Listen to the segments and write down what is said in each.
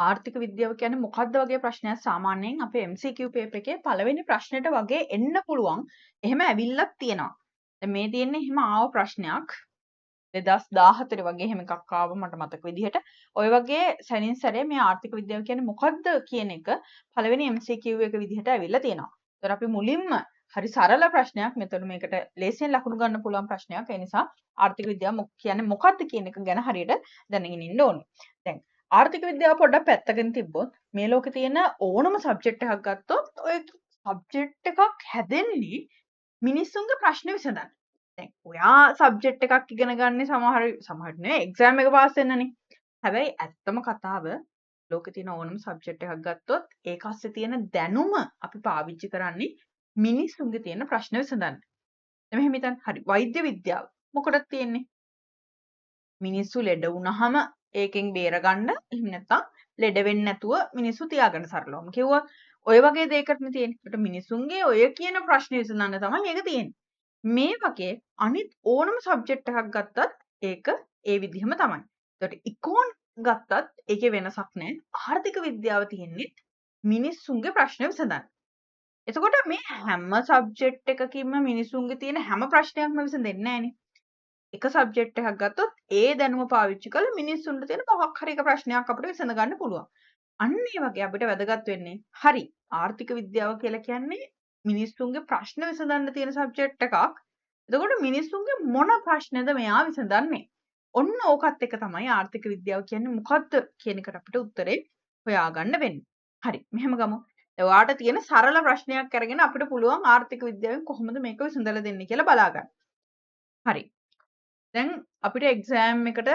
ආර්ථික විද්‍යාව කියන්නේ මොකක්ද වගේ ප්‍රශ්නයක් සාමාන්‍යයෙන් අපේ MCQ paper එකේ පළවෙනි ප්‍රශ්නෙට වගේ එන්න පුළුවන්. එහෙම ඇවිල්ලත් තියෙනවා. දැන් මේ තියෙන්නේ එහෙම ආව ප්‍රශ්නයක්. 2014 වගේ එහෙම එකක් ආව මට මතක විදිහට. ඔය වගේ සැනින් සැරේ මේ ආර්ථික විද්‍යාව කියන්නේ මොකක්ද කියන එක පළවෙනි MCQ එක විදිහට ඇවිල්ලා තියෙනවා. ඒතර අපි මුලින්ම හරි සරල ප්‍රශ්නයක් මෙතන මේකට ලේසියෙන් ලකුණු ගන්න පුළුවන් ප්‍රශ්නයක්. ඒ නිසා ආර්ථික විද්‍යාව කියන්නේ මොකක්ද කියන එක ගැන හරියට දැනගෙන ඉන්න ඕනේ. දැන් ආර්ථික විද්‍යාව පොඩ්ඩක් පැත්තකින් තිබ්බොත් මේ ලෝකේ තියෙන ඕනම සබ්ජෙක්ට් එකක් ගත්තොත් ඔය සබ්ජෙක්ට් එකක් හැදෙන්නේ මිනිස්සුන්ගේ ප්‍රශ්න විසඳන්න. දැන් ඔයා සබ්ජෙක්ට් එකක් ඉගෙන ගන්නේ සමහර සමහරට නෙවෙයි එක්සෑම් එක පාස් වෙන්නනේ. හැබැයි ඇත්තම කතාව ලෝකේ තියෙන ඕනම සබ්ජෙක්ට් එකක් ගත්තොත් ඒක අස්සේ තියෙන දැනුම අපි පාවිච්චි කරන්නේ මිනිස්සුන්ගේ තියෙන ප්‍රශ්න විසඳන්න. දැන් මෙහෙම හිතන්න. හරි, වෛද්‍ය විද්‍යාව මොකටද තියෙන්නේ? මිනිස්සු ලෙඩ වුණාම ඒකෙන් බේරගන්න, එහෙම නැත්නම් ලෙඩ වෙන්නේ නැතුව මිනිස්සු තියාගන්න සරලවම කිව්වොත් ඔය වගේ දෙයකටනේ තියෙන්නේ. ඒකට මිනිසුන්ගේ ඔය කියන ප්‍රශ්න විසඳන්න තමයි මේක තියෙන්නේ. මේ වගේ අනිත් ඕනම සබ්ජෙක්ට් එකක් ගත්තත් ඒක ඒ විදිහම තමයි. ඒකට ඉකෝන් ගත්තත් ඒකේ වෙනසක් නෑ. ආර්ථික විද්‍යාව තියෙන්නේ මිනිස්සුන්ගේ ප්‍රශ්න විසඳන්න. එතකොට මේ හැම සබ්ජෙක්ට් එකකින්ම මිනිසුන්ගේ තියෙන හැම ප්‍රශ්නයක්ම විසඳෙන්නේ නෑනේ. එක සබ්ජෙක්ට් එකක් ගත්තොත් ඒ දැනුම පාවිච්චි කරලා මිනිස්සුන්ට තියෙන මොකක් හරි එක ප්‍රශ්නයක් අපිට විසඳ ගන්න පුළුවන්. අන්න ඒ වගේ අපිට වැදගත් වෙන්නේ හරි ආර්ථික විද්‍යාව කියලා කියන්නේ මිනිස්සුන්ගේ ප්‍රශ්න විසඳන්න තියෙන සබ්ජෙක්ට් එකක්. එතකොට මිනිස්සුන්ගේ මොන ප්‍රශ්නද මෙයා විසඳන්නේ? ඔන්න ඕකත් එක තමයි ආර්ථික විද්‍යාව කියන්නේ මොකද්ද කියන එකට අපිට උත්තරේ හොයාගන්න වෙන්නේ. හරි, මෙහෙම ගමු. දැන් ඔයාට තියෙන සරල ප්‍රශ්නයක් අරගෙන අපිට පුළුවන් ආර්ථික විද්‍යාවෙන් කොහොමද මේක විසඳලා දෙන්නේ කියලා බලා ගන්න. හරි. දැන් අපිට එක්සෑම් එකට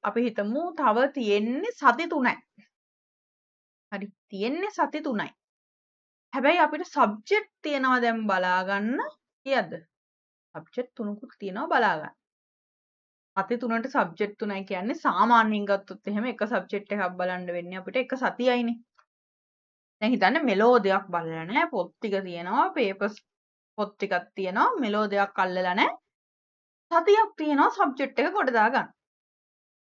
අපි හිතමු තව තියෙන්නේ සති 3යි. හරි, තියෙන්නේ සති 3යි. හැබැයි අපිට සබ්ජෙක්ට් තියෙනවා දැන් බලා ගන්න කීයද? සබ්ජෙක්ට් 3කුත් තියෙනවා බලා ගන්න. සති 3ට සබ්ජෙක්ට් 3යි කියන්නේ සාමාන්‍යයෙන් ගත්තොත් එහෙම එක සබ්ජෙක්ට් එකක් බලන්න වෙන්නේ අපිට එක සතියයිනේ. දැන් හිතන්න මෙලෝ දෙයක් බලලා නැහැ, පොත් ටික තියෙනවා, පේපර්ස් පොත් ටිකක් තියෙනවා, මෙලෝ දෙයක් අල්ලලා නැහැ. සතියක් තියෙනවා සබ්ජෙක්ට් එක ගොඩ දා ගන්න.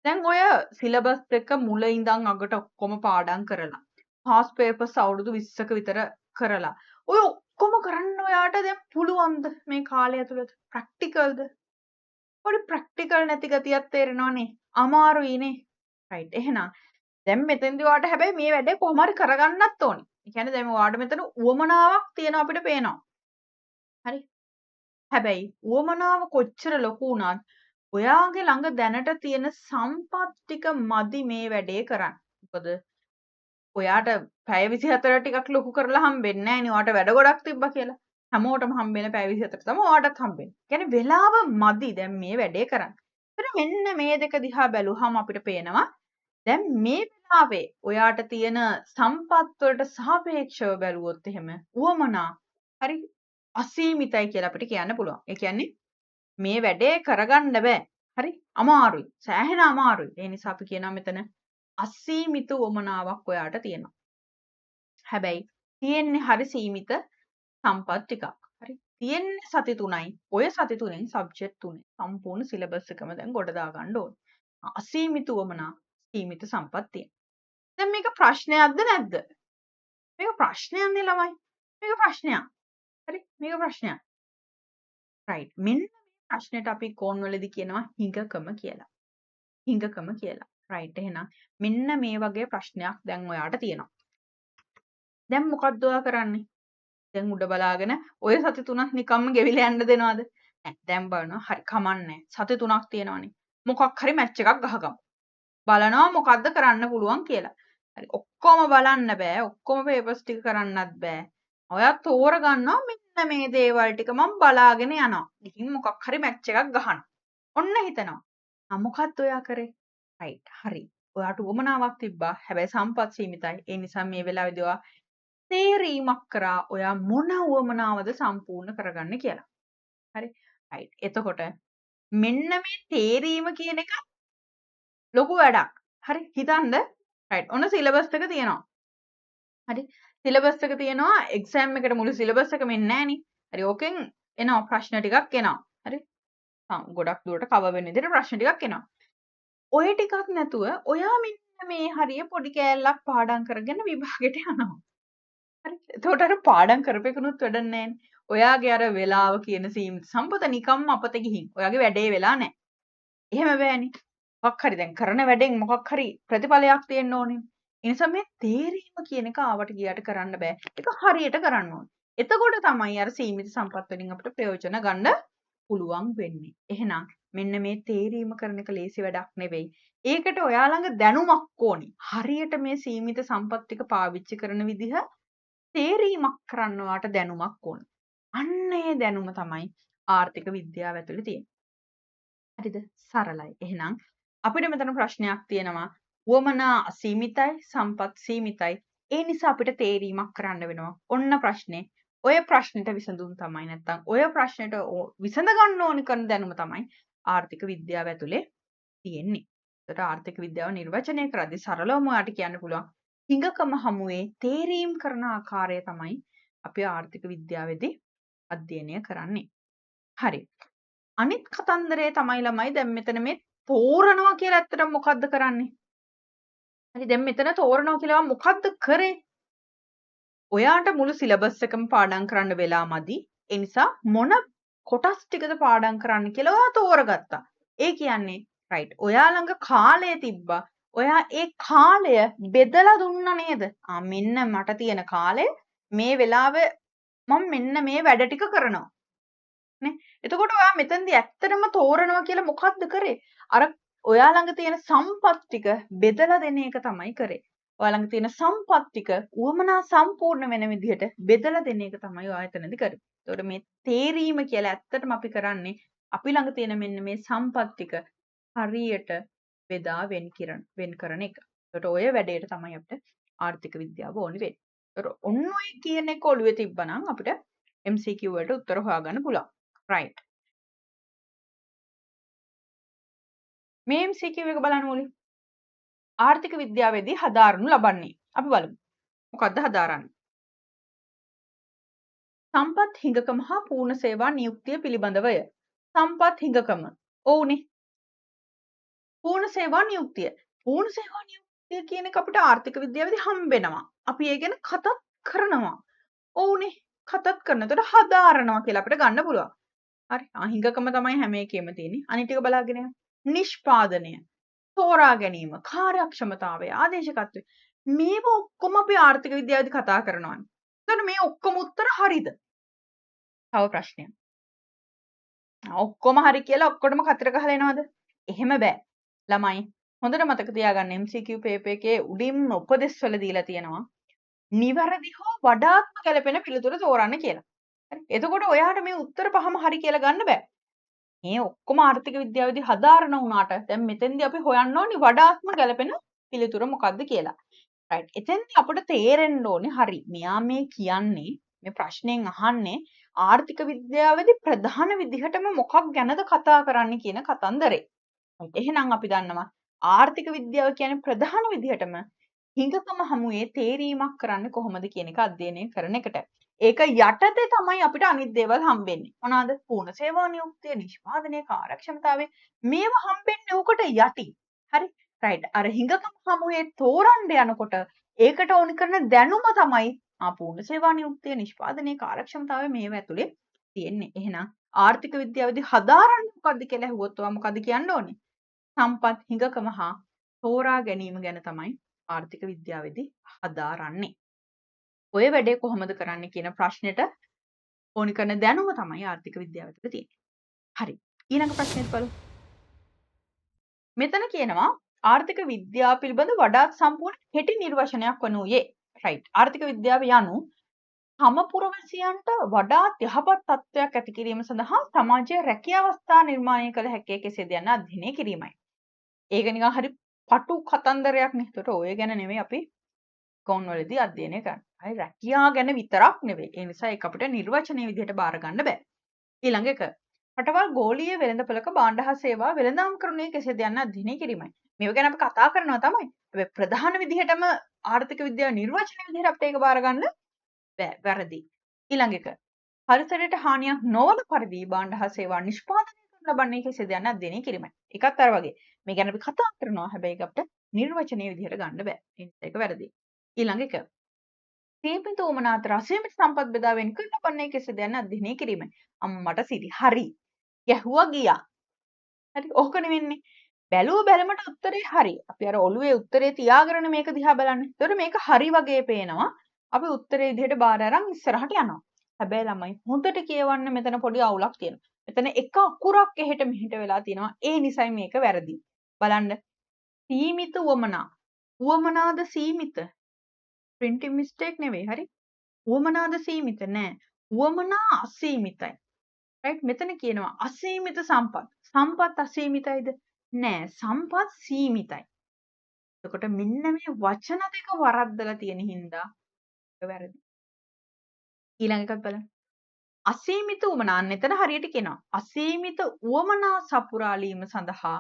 දැන් ඔය සිලබස් එක මුල ඉඳන් අගට ඔක්කොම පාඩම් කරලා, පාස් පේපර්ස් අවුරුදු 20ක විතර කරලා, ඔය ඔක්කොම කරන්න ඔයාට දැන් පුළුවන්ද මේ කාලය ඇතුළත? ප්‍රැක්ටිකල්ද? පොඩි ප්‍රැක්ටිකල් නැති ගතියක් තේරෙනවනේ. අමාරුයිනේ. රයිට්. එහෙනම් දැන් මෙතෙන්දී ඔයාට හැබැයි මේ වැඩේ කොහොම හරි කරගන්නත් ඕනේ. ඒ කියන්නේ දැන් ඔයාට මෙතන උවමනාවක් තියෙනවා අපිට පේනවා. හරි. හැබැයි උවමනාව කොච්චර ලොකු වුණත් ඔයාගේ ළඟ දැනට තියෙන සම්පත් ටික මදි මේ වැඩේ කරන්න. මොකද ඔයාට පැය 24 ටිකක් ලොකු කරලා හම්බෙන්නේ නෑනේ. ඔයාට වැඩ ගොඩක් තිබ්බා කියලා. හැමෝටම හම්බෙන පැය 24 තමයි ඔයාටත් හම්බෙන්නේ. කියන්නේ වෙලාව මදි දැන් මේ වැඩේ කරන්න. ඒතර මෙන්න මේ දෙක දිහා බැලුවහම අපිට පේනවා දැන් මේ වෙලාවේ ඔයාට තියෙන සම්පත් වලට සාපේක්ෂව බැලුවොත් එහෙම උවමනා හරි අසීමිතයි කියලා අපිට කියන්න පුළුවන්. ඒ කියන්නේ මේ වැඩේ කරගන්න බෑ. හරි, අමාරුයි. සෑහෙන අමාරුයි. ඒ නිසා අපි කියනවා මෙතන අසීමිත උවමනාවක් ඔයාට තියෙනවා. හැබැයි තියෙන්නේ හරි සීමිත සම්පත් ටිකක්. හරි. තියෙන්නේ සති 3යි. ඔය සති 3න් සබ්ජෙක්ට් 3 සම්පූර්ණ සිලබස් එකම දැන් ගොඩ දා ගන්න ඕනේ. අසීමිත උවමනා සීමිත සම්පත් තියෙනවා. දැන් මේක ප්‍රශ්නයක්ද නැද්ද? මේක ප්‍රශ්නයක් නේ ළමයි. මේක ප්‍රශ්නයක්. හරි, මේක ප්‍රශ්නයක්. රයිට්. මෙන්න මේ ප්‍රශ්නෙට අපි කෝන් වලදී කියනවා හිඟකම කියලා. හිඟකම කියලා. රයිට්. එහෙනම් මෙන්න මේ වගේ ප්‍රශ්නයක් දැන් ඔයාට තියෙනවා. දැන් මොකද්ද ඔයා කරන්නේ? දැන් උඩ බලාගෙන ඔය සති 3ක් නිකම්ම ගෙවිලා යන්න දෙනවද? නෑ. දැන් බලනවා හරි කමන්නේ. සති 3ක් තියෙනවනේ. මොකක් හරි මැච් එකක් ගහගමු. බලනවා මොකද්ද කරන්න පුළුවන් කියලා. හරි, ඔක්කොම බලන්න බෑ. ඔක්කොම පේපර්ස් ටික කරන්නත් බෑ. ඔයා තෝරගන්නවා මෙන්න මේ දේවල් ටික මම බලාගෙන යනවා. ඉතින් මොකක් හරි මැච් එකක් ගහනවා. ඔන්න හිතනවා. ආ මොකද්ද ඔයා කරේ? රයිට්. හරි. ඔයාට උවමනාවක් තිබ්බා. හැබැයි සම්පත් සීමිතයි. ඒ නිසා මේ වෙලාවේදී ඔයා තේරීමක් කරා ඔයා මොන උවමනාවද සම්පූර්ණ කරගන්න කියලා. හරි. රයිට්. එතකොට මෙන්න මේ තේරීම කියන එක ලොකු වැඩක්. හරි. හිතන්න. රයිට්. ඔන්න සිලබස් එක තියෙනවා. හරි. සිලබස් එක තියෙනවා. එක්සෑම් එකට මුළු සිලබස් එකම එන්නේ නෑනේ. හරි. ඕකෙන් එනවා ප්‍රශ්න ටිකක් එනවා. හරි. ගොඩක් දුරට කවර් වෙන විදිහට ප්‍රශ්න ටිකක් එනවා. ඔය ටිකක් නැතුව ඔයා මෙන්න මේ හරිය පොඩි කෑල්ලක් පාඩම් කරගෙන විභාගෙට යනවා. හරි. එතකොට අර පාඩම් කරපෙකුනුත් වැඩක් නෑනේ. ඔයාගේ අර වෙලාව කියන සීමිත සම්පත නිකම්ම අපත ගිහින්. ඔයාගේ වැඩේ වෙලා නෑ. එහෙම බෑනේ. මොකක් හරි දැන් කරන වැඩෙන් මොකක් හරි ප්‍රතිඵලයක් තියෙන්න ඕනේ. ඒ නිසා මේ තේරීම කියන එක ආවට ගියාට කරන්න බෑ. ඒක හරියට කරන්න ඕනේ. එතකොට තමයි අර සීමිත සම්පත් වලින් අපිට ප්‍රයෝජන ගන්න පුළුවන් වෙන්නේ. එහෙනම් මෙන්න මේ තේරීම කරන එක ලේසි වැඩක් නෙවෙයි. ඒකට ඔයා ළඟ දැනුමක් ඕනි. හරියට මේ සීමිත සම්පත් ටික පාවිච්චි කරන විදිහ තේරීමක් කරන්න ඔයාට දැනුමක් ඕනි. අන්න ඒ දැනුම තමයි ආර්ථික විද්‍යාව ඇතුලේ තියෙන්නේ. හරිද? සරලයි. එහෙනම් අපිට මෙතන ප්‍රශ්නයක් තියෙනවා. උවමනා අසීමිතයි, සම්පත් සීමිතයි. ඒ නිසා අපිට තේරීමක් කරන්න වෙනවා. ඔන්න ප්‍රශ්නේ. ඔය ප්‍රශ්නෙට විසඳුම් තමයි නැත්තම් ඔය ප්‍රශ්නෙට විසඳ ගන්න ඕනි කරන දැනුම තමයි ආර්ථික විද්‍යාව ඇතුලේ තියෙන්නේ. ඒතර ආර්ථික විද්‍යාව නිර්වචනය කරද්දී සරලවම ඔයාට කියන්න පුළුවන් හිඟකම හමුවේ තේරීම් කරන ආකාරය තමයි අපි ආර්ථික විද්‍යාවේදී අධ්‍යයනය කරන්නේ. හරි. අනිත් කතන්දරය තමයි ළමයි දැන් මෙතන මේ තෝරනවා කියලා ඇත්තටම මොකද්ද කරන්නේ? හරි, දැන් මෙතන තෝරනවා කියලා මොකද්ද කරේ? ඔයාට මුළු සිලබස් එකම පාඩම් කරන්න වෙලා මදි. ඒ නිසා මොන කොටස් ටිකද පාඩම් කරන්න කියලා ඔයා තෝරගත්තා. ඒ කියන්නේ රයිට්, ඔයා ළඟ කාලය තිබ්බා. ඔයා ඒ කාලය බෙදලා දුන්නා නේද? ආ මෙන්න මට තියෙන කාලය මේ වෙලාවේ මම මෙන්න මේ වැඩ ටික කරනවා. නේ? එතකොට ඔයා මෙතනදී ඇත්තටම තෝරනවා කියලා මොකද්ද කරේ? අර ඔයා ළඟ තියෙන සම්පත් ටික බෙදලා දෙන එක තමයි කරේ. ඔයා ළඟ තියෙන සම්පත් ටික උවමනා සම්පූර්ණ වෙන විදිහට බෙදලා දෙන එක තමයි ඔයා එතනදී කරේ. එතකොට මේ තේරීම කියලා ඇත්තටම අපි කරන්නේ අපි ළඟ තියෙන මෙන්න මේ සම්පත් ටික හරියට බෙදා වෙන් කරන එක. එතකොට ඔය වැඩේට තමයි අපිට ආර්ථික විද්‍යාව ඕනි වෙන්නේ. එතකොට ඔන්න ඔය කියන එක ඔළුවේ තිබ්බනම් අපිට MCQ වලට උත්තර හොයාගන්න පුළුවන්. රයිට්. මේ MCQ එක බලන්න මුලින්. ආර්ථික විද්‍යාවේදී හදාරනු ලබන්නේ. අපි බලමු. මොකද්ද හදාරන්නේ? සම්පත් හිඟකම හා පූර්ණ සේවා නියුක්තිය පිළිබඳවය. සම්පත් හිඟකම. ඔව්නේ. පූර්ණ සේවා නියුක්තිය. පූර්ණ සේවා නියුක්තිය කියන එක අපිට ආර්ථික විද්‍යාවේදී හම්බෙනවා. අපි ඒ ගැන කතාත් කරනවා. ඔව්නේ. කතාත් කරන. එතකොට හදාරනවා කියලා අපිට ගන්න පුළුවන්. හරි. හිඟකම තමයි හැම එකේම තියෙන්නේ. අනිත් ටික බලාගෙන යන්න. නිෂ්පාදනය, තෝරා ගැනීම, කාර්යක්ෂමතාවය, ආදේශකත්වය. මේව ඔක්කොම අපි ආර්ථික විද්‍යාවේදී කතා කරනවානේ. එතකොට මේ ඔක්කොම උත්තර හරිද? තව ප්‍රශ්නයක්. ඔක්කොම හරි කියලා ඔක්කොටම කතර ගහලා එනවද? එහෙම බෑ. ළමයි හොඳට මතක තියාගන්න MCQ paper එකේ උඩින්ම උපදෙස් වල දීලා තියෙනවා නිවැරදි හෝ වඩාත්ම ගැලපෙන පිළිතුර තෝරන්න කියලා. හරි. එතකොට ඔයාට මේ උත්තර පහම හරි කියලා ගන්න බෑ. මේ ඔක්කොම ආර්ථික විද්‍යාවේදී හදාරන වුණාට දැන් මෙතෙන්දී අපි හොයන්න ඕනි වඩාත්ම ගැලපෙන පිළිතුර මොකද්ද කියලා. රයිට්. එතෙන්දී අපිට තේරෙන්න ඕනේ හරි මෙයා මේ කියන්නේ මේ ප්‍රශ්نين අහන්නේ ආර්ථික විද්‍යාවේදී ප්‍රධාන විදිහටම මොකක් ගැනද කතා කරන්නේ කියන කතන්දරේ. එහෙනම් අපි දන්නවා ආර්ථික විද්‍යාව කියන්නේ ප්‍රධාන විදිහටම හිඟකම හමුවේ තේරීමක් කරන්නේ කොහොමද කියන එක අධ්‍යයනය කරන එකට. ඒක යටතේ තමයි අපිට අනිත් දේවල් හම්බෙන්නේ. මොනවාද? පූර්ණ සේවා නියුක්තිය, නිෂ්පාදනය, කාර්යක්ෂමතාවය මේවා හම්බෙන්නේ උකට යටින්. හරි? රයිට්. අර හිඟකම හමුවේ තෝරන්න යනකොට ඒකට ඕනි කරන දැනුම තමයි පූර්ණ සේවා නියුක්තිය, නිෂ්පාදනය, කාර්යක්ෂමතාවය මේවා ඇතුලේ තියෙන්නේ. එහෙනම් ආර්ථික විද්‍යාවේදී හදාරන්නේ මොකද්ද කියලා ඇහුවොත් ඔයා මොකද්ද කියන්න ඕනේ? සම්පත් හිඟකම හා තෝරා ගැනීම ගැන තමයි ආර්ථික විද්‍යාවේදී හදාරන්නේ. ඔය වැඩේ කොහොමද කරන්නේ කියන ප්‍රශ්නෙට ඕනි කරන දැනුම තමයි ආර්ථික විද්‍යාව තුළ තියෙන්නේ. හරි. ඊළඟ ප්‍රශ්නෙත් බලමු. මෙතන කියනවා ආර්ථික විද්‍යාව පිළිබඳ වඩාත් සම්පූර්ණ කෙටි නිර්වචනයක් වනුයේ. රයිට්. ආර්ථික විද්‍යාව යනු තම පුරවැසියන්ට වඩාත් යහපත් තත්ත්වයක් ඇති කිරීම සඳහා සමාජයේ රැකියා අවස්ථා නිර්මාණය කළ හැක්කේ කෙසේද යන අධ්‍යයනය කිරීමයි. ඒක නිකන් හරි පටු කතන්දරයක් නේ. ඒතකොට ඔය ගැන නෙමෙයි අපි ගොන් වලදී අධ්‍යයනය කරන්නේ. හරි, රැකියා ගැන විතරක් නෙවෙයි. ඒ නිසා ඒක අපිට නිර්වචනයේ විදිහට බාර ගන්න බෑ. ඊළඟ එක රටවල් ගෝලීය වෙළඳපළක භාණ්ඩ හා සේවා වෙළඳාම් කරනුයේ කෙසේද යන අධ්‍යයනය කිරීමයි. මේව ගැන අපි කතා කරනවා තමයි. හැබැයි ප්‍රධාන විදිහටම ආර්ථික විද්‍යාව නිර්වචනයේ විදිහට අපිට ඒක බාර ගන්න බෑ. වැරදි. ඊළඟ එක පරිසරයට හානියක් නොවන පරිදි භාණ්ඩ හා සේවා නිෂ්පාදනය කරන ලබන්නේ කෙසේද යන අධ්‍යයනය කිරීමයි. ඒකත් අර වගේ. මේ ගැන අපි කතා කරනවා. හැබැයි ඒක අපිට නිර්වචනයේ විදිහට ගන්න බෑ. ඒ නිසා ඒක වැරදි. ඊළඟ එක. සීමිත උවමනා අතර අසීමිත සම්පත් බෙදා වෙන් කරන ලබන්නේ කෙසේද යන්න අධ්‍යයනය කිරීමයි. අම්මට සිරි. හරි. ගැහුවා ගියා. හරි. ඕකනේ වෙන්නේ. බැලුව බැලමට උත්තරේ හරි. අපි අර ඔළුවේ උත්තරේ තියාගෙන මේක දිහා බලන්නේ. ඒතකොට මේක හරි වගේ පේනවා. අපි උත්තරේ විදිහට බාර අරන් ඉස්සරහට යනවා. හැබැයි ළමයි, හොඳට කියවන්න, මෙතන පොඩි අවුලක් තියෙනවා. මෙතන එක අකුරක් එහෙට මෙහෙට වෙලා තියෙනවා. ඒ නිසයි මේක වැරදි. බලන්න. සීමිත උවමනා. උවමනාද සීමිත? ප්‍රින්ටිං මිස්ටේක් නෙවෙයි, හරි. උවමනාද සීමිත? නෑ. උවමනා අසීමිතයි. රයිට්, මෙතන කියනවා අසීමිත සම්පත්. සම්පත් අසීමිතයිද? නෑ, සම්පත් සීමිතයි. එතකොට මෙන්න මේ වචන දෙක වරද්දලා තියෙන හින්දා ඒක වැරදි. ඊළඟ එකත් බලන්න. අසීමිත උවමනා, අන්න එතන හරියට කියනවා. අසීමිත උවමනා සපුරාලීම සඳහා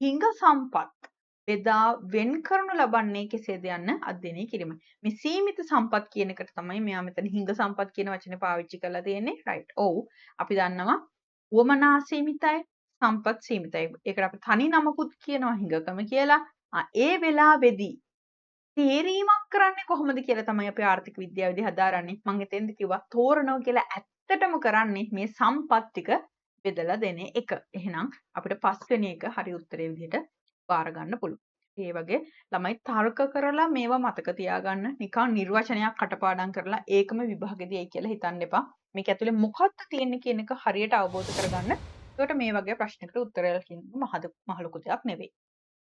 හිඟ සම්පත් බෙදා වෙන් කරනු ලබන්නේ කෙසේද යන්න අධ්‍යයනය කිරීම. මේ සීමිත සම්පත් කියන එකට තමයි මෙයා මෙතන හිඟ සම්පත් කියන වචනේ පාවිච්චි කරලා තියෙන්නේ. රයිට්. ඔව්. අපි දන්නවා උවමනා සීමිතයි, සම්පත් සීමිතයි. ඒකට අපි තනි නමකුත් කියනවා හිඟකම කියලා. ඒ වෙලාවේදී තේරීමක් කරන්නේ කොහොමද කියලා තමයි අපි ආර්ථික විද්‍යාවේදී හදාරන්නේ. මං එතෙන්ද කිව්වා තෝරනවා කියලා. ඇත්තටම කරන්නේ මේ සම්පත් ටික බෙදලා දෙන එක. එහෙනම් අපිට පස්වෙනි එක හරි උත්තරේ විදිහට බාර ගන්න පුළුවන්. ඒ වගේ ළමයි, තර්ක කරලා මේවා මතක තියාගන්න. නිකන් නිර්වචනයක් කටපාඩම් කරලා ඒකම විභාගෙදී එයි කියලා හිතන්න එපා. මේක ඇතුලේ මොකක්ද තියෙන්නේ කියන එක හරියට අවබෝධ කරගන්න. එතකොට මේ වගේ ප්‍රශ්නකට උත්තර කියන මහ ලොකු දෙයක් නෙවෙයි.